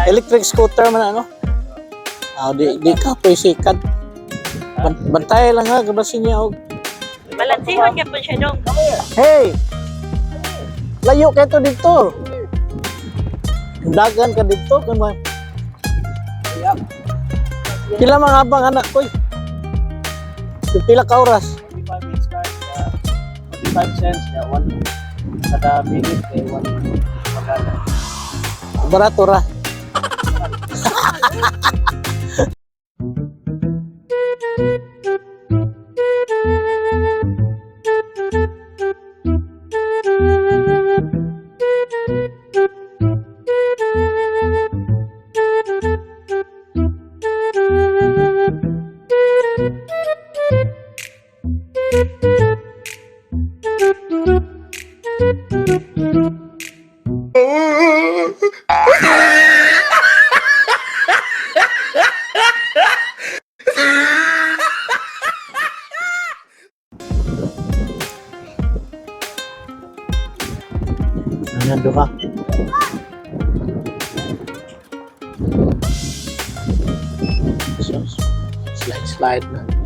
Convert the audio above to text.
Electric scooter man ano? Ah, di ka po sikat. Bantay lang ha, gabasin niya og. Balansihon gyapon siya dong. Hey! Layo kay to dito. Dagan ka dito kun ma. Pila mga abang anak koy? Pila ka oras? 45 minutes start. 45 cents. Yeah, one. Kada minute, eh, $1. Barato ra. Ano duha? So, slide slide na.